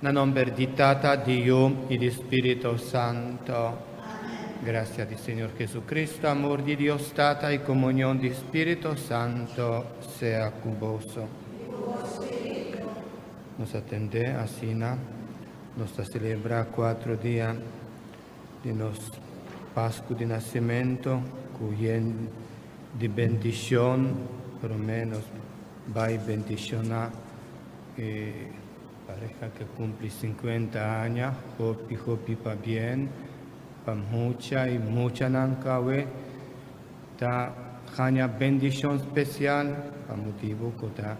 Na nomber di Tata, di Yu y di Spirito Santo. Gracia di Señor Jesucristo, amor di Dios Tata y comunión di Spirito Santo sea cu boso. Nos atende asina, nos ta celebra 4 dia di nos Pascu di Nacimento, cu yen di bendicion, por lo menos bay bendiciona e pareha cu cumpli 50 aña, hopi hopi pabien, pa mucha y mucha nan cawe, ta haña bendicion special, pa motibo cu ta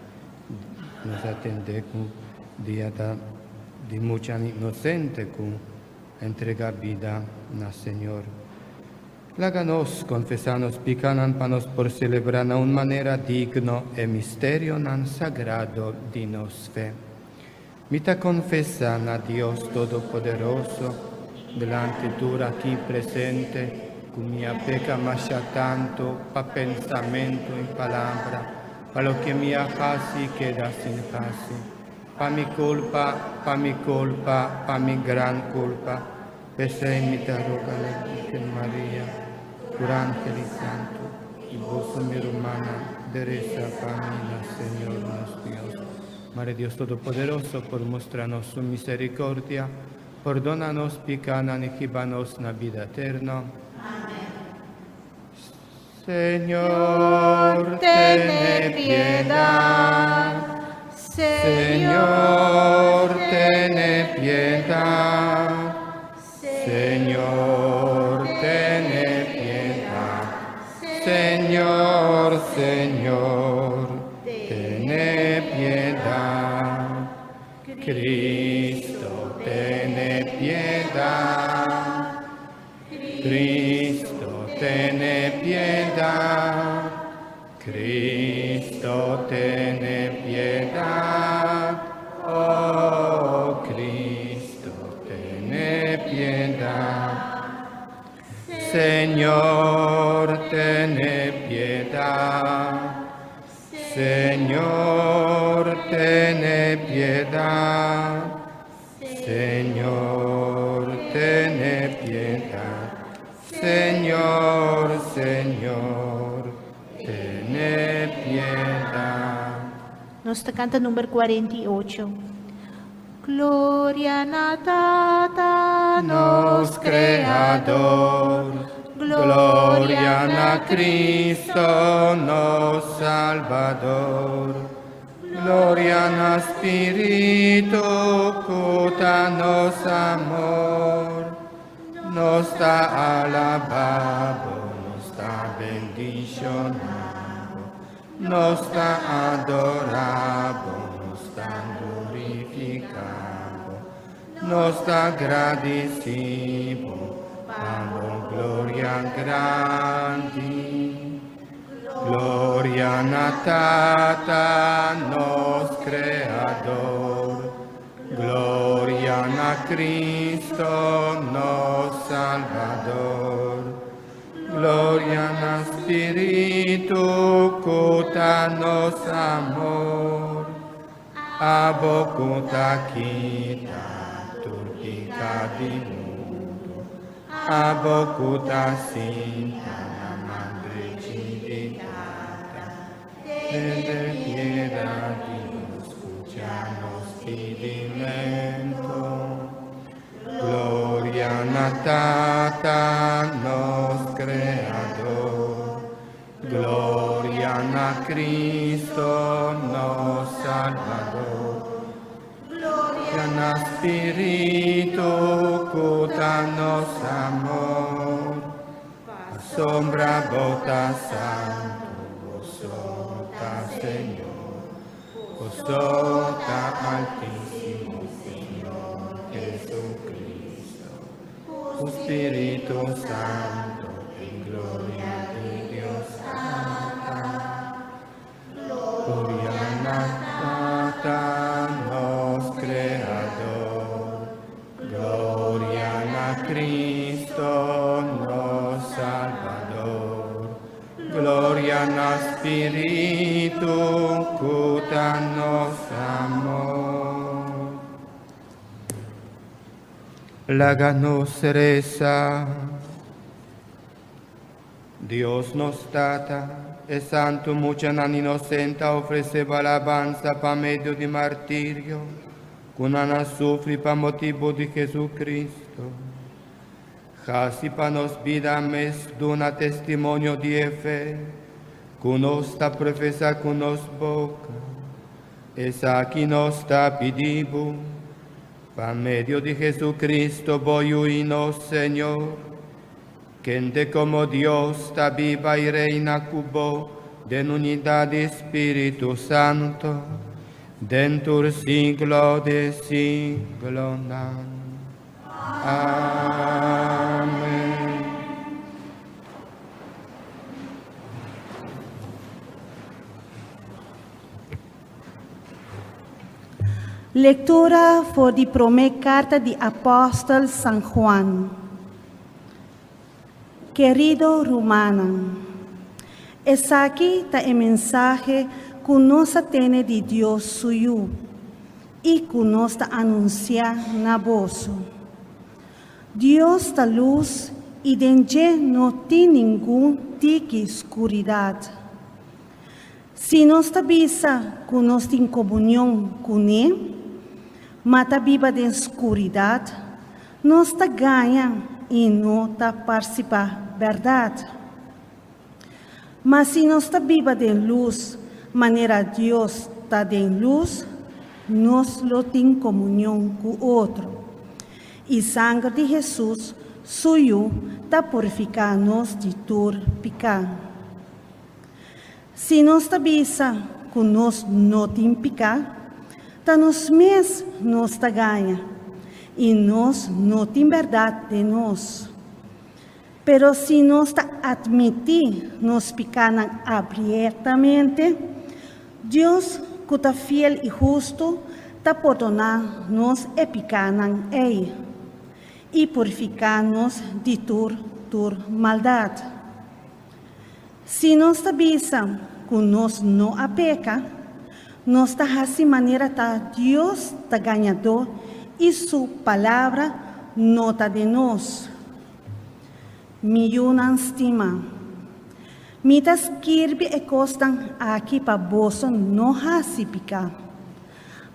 nos atende cu dia ta di mucha inocente cu entrega bida na Señor. Laga nos confesa nos picanan pa nos por celebra na un manera digno e misterionan sagrado di nos fe. Mi ta confesa na Dios Todopoderoso, delante tur aki presente, cu mi a peca masha tanto pa pensamento y palabra, pa loke mi a haci keda sin haci. Pa mi culpa, pa mi culpa, pa mi gran culpa. P'esey mi ta roga na Virgen Maria, tur angel y santo, y boso mi rumannan, di resa pa mi na Señor nos Dios. Mare Dios Todopoderoso por mustra nos su misericordia, pordona nos picanan y hiba nos na bida eterno. Amén. Señor, ten piedad. Señor, ten piedad. Señor, ten piedad. Señor, Señor, ten piedad. Cristo, ten piedad. Cristo, ten piedad. Cristo, ten piedad. Oh, Cristo, ten piedad. Señor, ten piedad. Señor, ten piedad. Señor, ten piedad. Señor, Señor, ten piedad. Nos ta canta number 48. Gloria na Tata, nos Creador. Gloria na Cristo, nos Salvador. Gloria na Spirito, cu ta nos amor. Nos ta alaba Bo, nos ta bendiciona Bo. Nos ta adora Bo, nos ta glorifica Bo. Nos ta gradici Bo, pa Bo gloria grandi. Gloria na Tata, nos Creador. Gloria na Cristo, nos Salvador. Gloria na Spirito, cu ta nos amor. Abo cu ta kita tur pica di mundo. Abo cu ta sinta na man drechi di Tata. Tene piedad, Dios, scucha nos pidimento. Gloria na Tata, nos Creador. Gloria na Cristo, nos Salvador. Gloria na Spirito, cu ta nos amor. Pasobra Bo ta santo, Bo so ta Señor. Bo so ta Altisimo, Señor Jesucristo. Cu Spirito Santo, den gloria di Dios Tata. Gloria na Tata, nos Creador. Gloria na Cristo, nos Salvador. Gloria na Spirito, cu ta nos amor. Laga nos resa. Dios nos Tata, e santu muchanan inosente a ofresé bo alabansa pa medio di martirio ku nan a sufri pa motibu di Jesucristo. Hasi pa nos bida mes duna testimonio di e fe ku nos ta profesá ku nos boka. Esaki nos ta pidi bo pa medio di Jesucristo, bo Yu i nos Señor, kende komo Dios ta biba i reina ku bo den unidat di Spiritu Santu, den tur siglo di siglonan. Amèn. Lektura for di promé karta di apòstel San Juan. Kerido rumannan, esaki ta e mensahe ku nos a tene di Dios su Yu i ku nos ta anunsiá na boso. Dios ta lus i den dje no tin ningun tiki skuridat. Si nos ta bisa ku nos tin komunion kuné, ma ta biba den skuridat, nos ta gaña i no ta partisipá bèrdat. Ma si nos ta biba den lus, manera Dios ta den lus, nos lo tin komunion ku otro. I sanger di Hesus, su Yu, ta purifiká nos di tur piká. Si nos ta bisa ku nos no tin piká, ta nos mes nos ta gaña i nos no tin bèrdat den nos. Pero si nos ta atmití nos pikánan abiertamente, Dios, ku ta fiel i hustu, ta pordoná nos e pikánan ei i purifiká nos di tur tur maldat. Si nos ta bisa ku nos no a peka, nos ta hasi manera ta Dios ta gañadó i su palabra no ta den nos. Mi yunan stimá, mi ta skirbi e kosnan aki pa boso no hasi piká.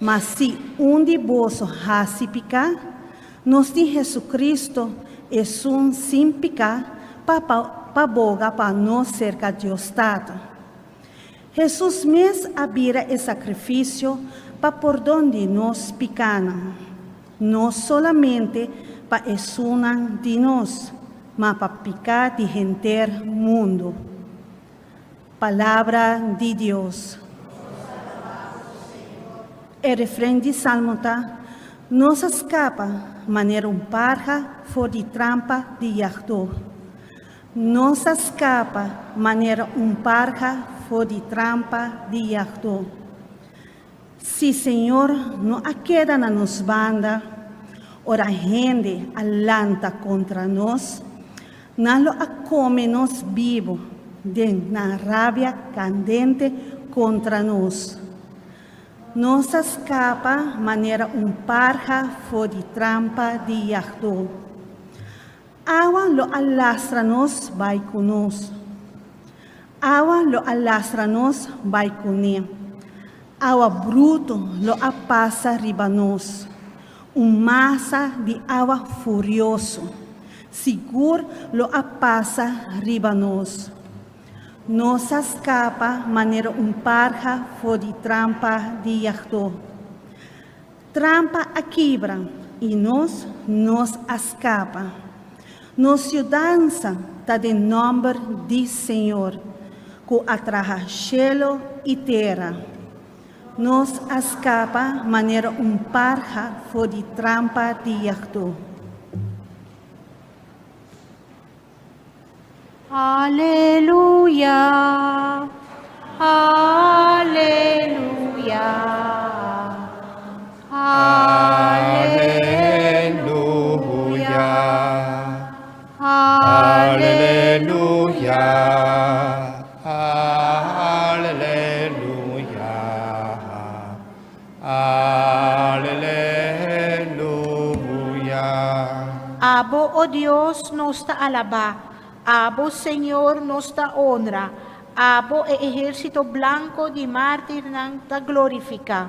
Ma si un di boso hasi piká, nos tin Jesucristo, esun sin piká, pa pa boga pa nos serka Dios Tata. Hesus mes a bira e sakrifisio pa pordon di nos pikánan, no solamente pa esunnan di nos, ma pa piká di henter mundu. Palabra di Dios. E refren di Salmo ta, Nos a skapa manera un parha for di trampa di yagdó. Nos a skapa manera un parha for di trampa di yagdó. Si Señor no a keda na nos banda, ora hende a lanta kontra nos, nan lo a kome nos bibu den nan rabia kandente kontra nos. Nos a skapa manera un parha for di trampa di yagdó. Awa lo a lastra nos bai ku nos. Awa lo a lastra nos bai kuné. Awa brutu lo a pasa riba nos. Un masa di awa furioso sigur lo a pasa riba nos. Nos a skapa manera un parha for di trampa di yagdó. Trampa a kibra i nos, nos a skapa. Nos yudansa ta den nòmber di Señor, ku a traha shelu i tera. Nos a skapa manera un parha for di trampa di yagdó. Aleluya, aleluya, Aleluya. Aleluya. Aleluya. Aleluya. Abo, o Dios, nos ta alabá. Abo, Señor, nos ta honra. Abo, e ehérsito blanku di mártirnan ta glorifiká.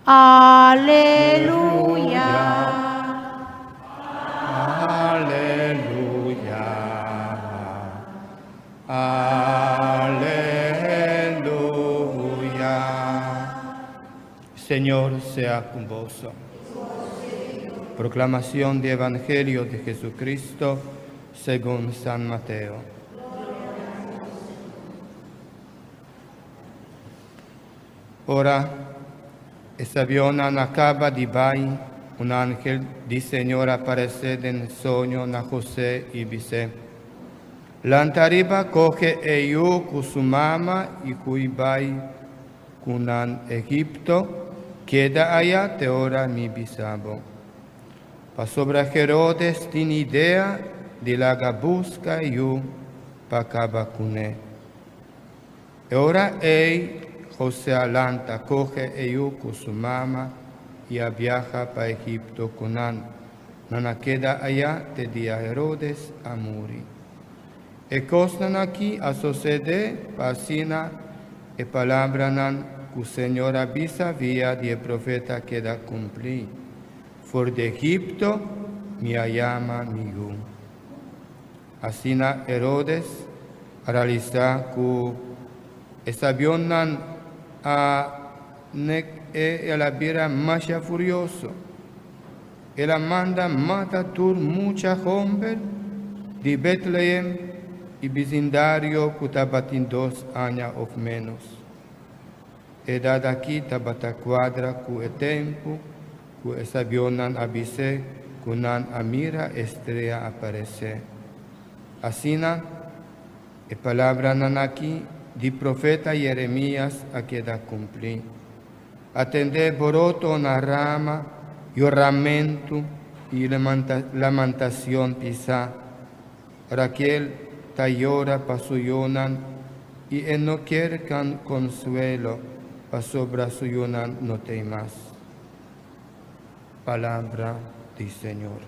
Aleluya. Aleluya. Aleluya. Señor sea con vos. Proclamación del Evangelio de Jesucristo según San Mateo. Ora e sabionan a kaba di bai, un angel di Señor a aparesé den soño na José i bis'é, Lanta riba, kohe e yu ku su mama i hui bai ku nan Egipto, keda aya te ora mi bisa bo. Pasobra Herodes tin idea di laga buska e yu pa kaba kuné. E ora ei José a lanta, kohe e yu ku su mama i a biaha pa Egipto ku nan. Nan a keda aya te dia Herodes a muri. E kosnan aki a sosodé pa asina e palabranan ku Señor a bisa via di e profeta keda kumplí, For di Egipto mi a yama mi yu. Asina Herodes a realisá ku e sabionnan a nek e, el a bira masha furioso. El a manda mata tur mucha hòmber di Bètlehèm i bisindario ku tabatin dos aña òf ménos. Edat aki tabata kuadra ku e tempu ku e sabionan a bis'é ku nan a mira e strea aparesé. Asina, e palabranan aki di profeta Yeremías a keda kumplí, Atendé boroto na rama, yoramentu i lamantashon pisá. Raquel ta yora pa su yunan i e no kier konsuelo pasobra su yunan no t'ei mas. Palabra di Señor.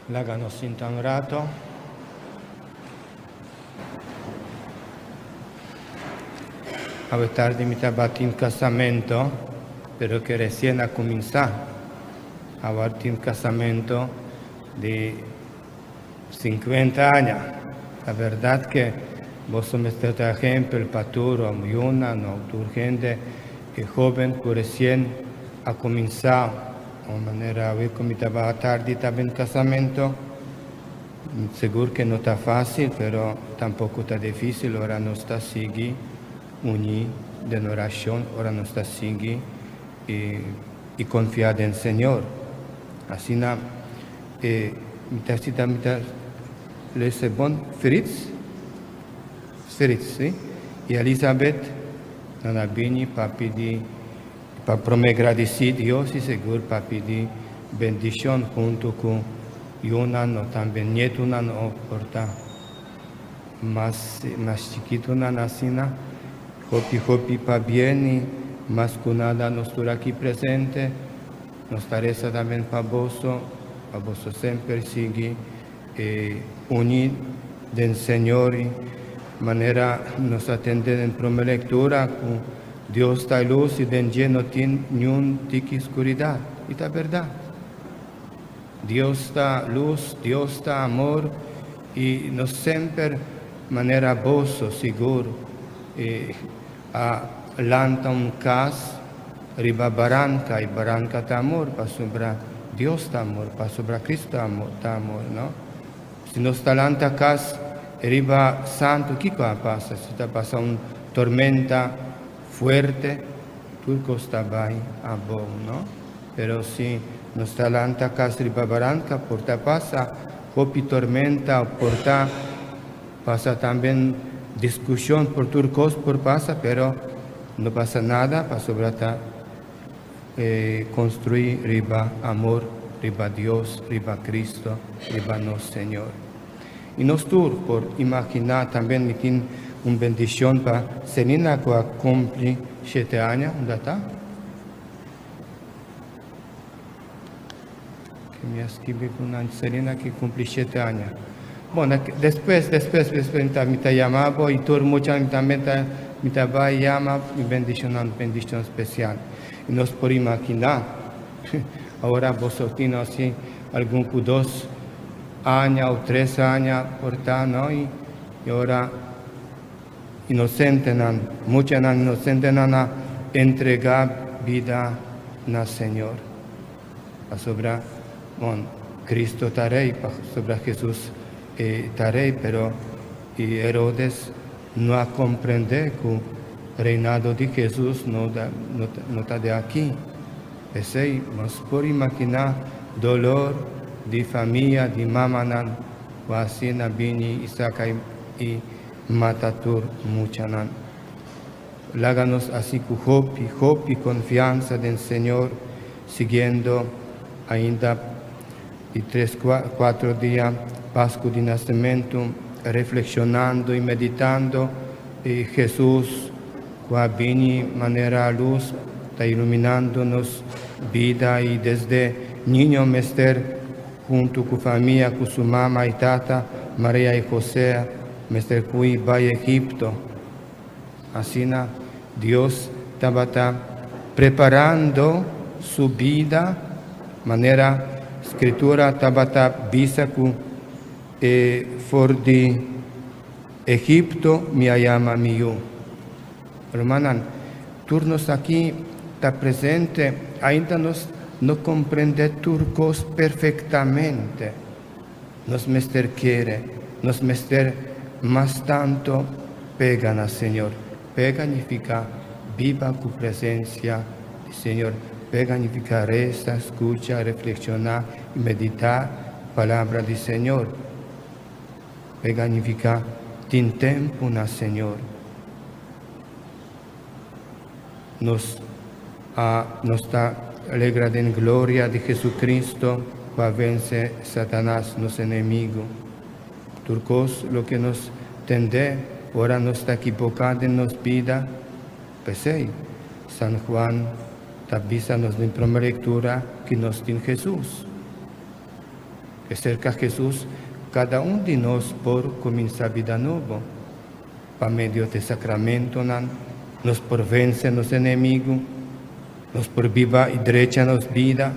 Laga nos sinta un rato. Awe tardi mi tabatin casamento, pero que recien a cuminsa. Awor tin casamento di 50 aña. La verdad que boso mester ta ehempel pa tur yunan o tur hende e hoben cu recien a cuminsa. O manera awe cu mi tabata tardi tabatin casamento. Sigur cu no ta facil, pero tampoco ta dificil. Ora nos ta sigui uni den oracion, ora nos ta sigui y confia den Señor. Asina, mi ta cita, mi ta lesa bon, Fritz, Fritz, si? Y Elizabeth, nan a bini pa pidi, pa prome gradici Dios y sigur pa pidi bendicion hunto cu yunan o tambe nietunan o por ta mas chikitunan asina. Hopi hopi pabien y mas cu nada nos tur aki presente. Nos ta resa tambe pa boso, pa boso semper sigui uni den Señor y manera nos a tende den prome lectura cu Dios ta luz y den dje no tin niun tiki oscuridad. Y ta berdad. Dios ta luz, Dios ta amor y nos semper manera boso sigur a lanta un cas riba baranca y baranca ta amor pasobra Dios ta amor, pasobra Cristo ta amor, no? Si nos ta lanta cas riba santo, kico a pasa? Si ta pasa un tormenta fuerte, tur cos ta bay abou, no? Pero si nos ta lanta cas riba baranca, por ta pasa hopi tormenta, por ta pasa tambe discusion por tur cos por pasa, pero no pasa nada, pasobra ta construi riba amor, riba Dios, riba Cristo, riba nos Señor. Y nos tur por imagina tambe mi tin un bendicion pa Selina cu a cumpli 7 aña, unda ta? Mi a skirbi ku Angelina ku kumpli 7 aña. Bon, despues, despues, despues mi ta yama bo i tur mucha tambe ta mi ta bai yama i bendishoná, bendishon spesial. I nos por imaginá, awor boso tin asina algun ku 2 aña òf 3 aña por ta, no? I awor inosentenan, muchanan inosentenan a entregá bida na Señor. Pasobra, bon, Cristo ta rei, pasobra Jesus ta rei, pero i Herodes no a komprondé ku reinado di Jesus no, da, no, no ta di aki. P'esei, nos por imaginá doló di famia, di mamanan, ku asina bini i saka i mata tur muchanan. Laga nos asina ku hopi, hopi konfiansa den Señor, siguiendo ainda di 3, 4 dia Pasku di Nasementu, reflekshonando i meditando, i Jesus, ku a bini manera lus, ta iluminando nos bida i desde niño mester huntu ku famia, ku su mama i tata, Maria i José, mester hui bai Egipto. Asina, Dios tabata preparando su bida, manera Skritura tabata bisa ku for di Egipto mi a yama mi yu. Rumannan, tur nos aki ta presente, ainda nos no komprondé tur kos perfektamente. Nos mester kere, nos mester mas tantu pega na Señor. Pega signifiká biba ku presensia di Señor. Pega signifiká resa, skucha, reflekshoná i meditá palabra di Señor. Pega signifiká tin tempu na Señor. Nos ta alegrá den gloria di Jesucristo, ku a vense Satanas, nos enemigu. Tur kos loke nos tende, ora nos ta ekivoká den nos bida, p'esei, San Juan ta bisa nos den promé lektura ku nos tin Jesus. Ku serka Jesus, kada un di nos por kuminsá bida nobo. Pa medio di sakramentonan, nos por vense nos enemigu, nos por biba i drecha nos bida,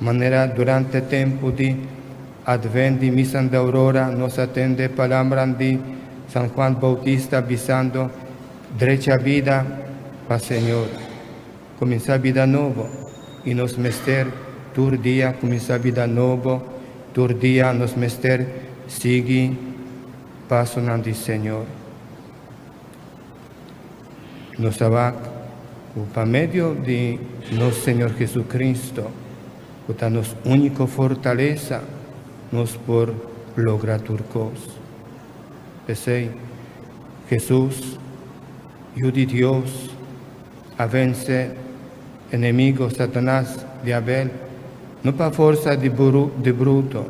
manera durante tempu di Advent i Misa di Aurora, nos a tende palabra di San Juan Bautista bisando drecha bida pa Señor. Kuminsá bida nobo i nos mester tur dia kuminsá bida nobo, tur dia nos mester sigui pasonan di Señor. Nos sa pa medio di nos Señor Jesucristo, ku ta nos úniko fortalesa, nos por logra tur kos. P'esei, Jesus, Yu di Dios, a vense enemigu Satanas, diabel, no pa forsa di bruto,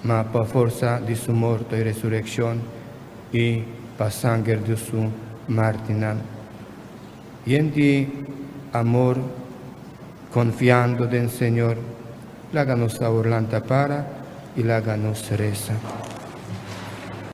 ma pa forsa di su morto i resurekshon i pa sanger di su mártirnan. Yen di amor, konfiando den Señor, laga nos lanta para i laga nos resa.